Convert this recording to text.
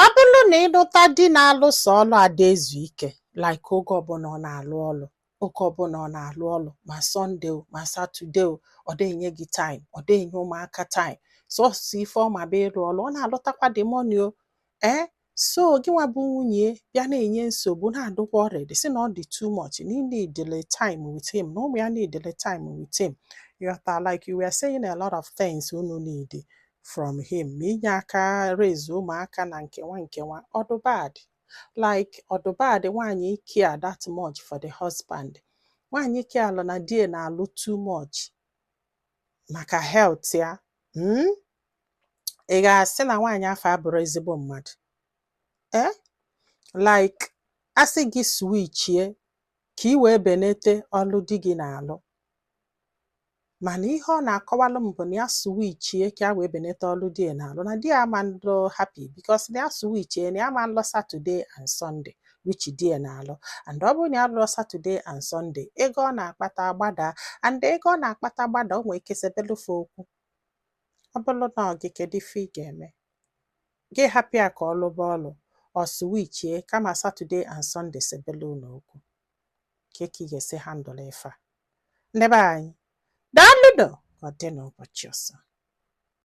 Ọ bụrụ na ịlụta di na-alụso ọlụ ada ezu ike, like oge ọbụla ọ na-alụ ọlụ, oge ọbụla ọ na-alụ ọlụ, ma Sunday o, ma Saturday o, ọ dị-enye gị time, ọ dị-enye ụmụaka time, sọsọ ife ọ ma bụ ịlụ ọlụ. Ọ na-alụtakwa the money o. Ee, so gịnwa bụ nwunye bịa na-enye nsogbu, na-adụkwa already sị na ọ dị too much, na ị need time with him, na ụmụ ya need time with him. Ịghọta? Like you were saying a lot of things unu need from him, ma inye aka raise ụmụaka na nkewa nkewa. Ọdụ bad, like ọdụ bad nwaanyị care that much for the husband. Nwaanyị care alụ na di na-alụ too much maka health ya. Ị ga-asị na nwaanyị afọ abụrụ ezigbo mmadụ? Eh, like asị gị switchie ka ị wee benete ọlụ di gị na-alụ, mana ihe ọ na-akọwalụ m bụ na ya switchie ka ya wee benete ọlụ di ya na-alụ, na di ya ama nlụ happy, because na ya switchie na ya ama nlụ Saturday and Sunday, which di ya na-alụ, and ọ bụrụ na ya lụọ Saturday and Sunday, ego ọ na-akpata agbada, and ego ọ na-akpata agbada, o nwee ike sebelufe okwu. Ọ bụrụ na ọ gị, kedu ife ị ga-eme? Gị hapụ ya ka ọ lụba ọlụ, ọ switchie kama Saturday and Sunday sebelu unu okwu? Ka ị ga-esi handle ife a? Ndị be anyị, daalụ nụ. Ka ọ dị n'ụbọchị ọzọ.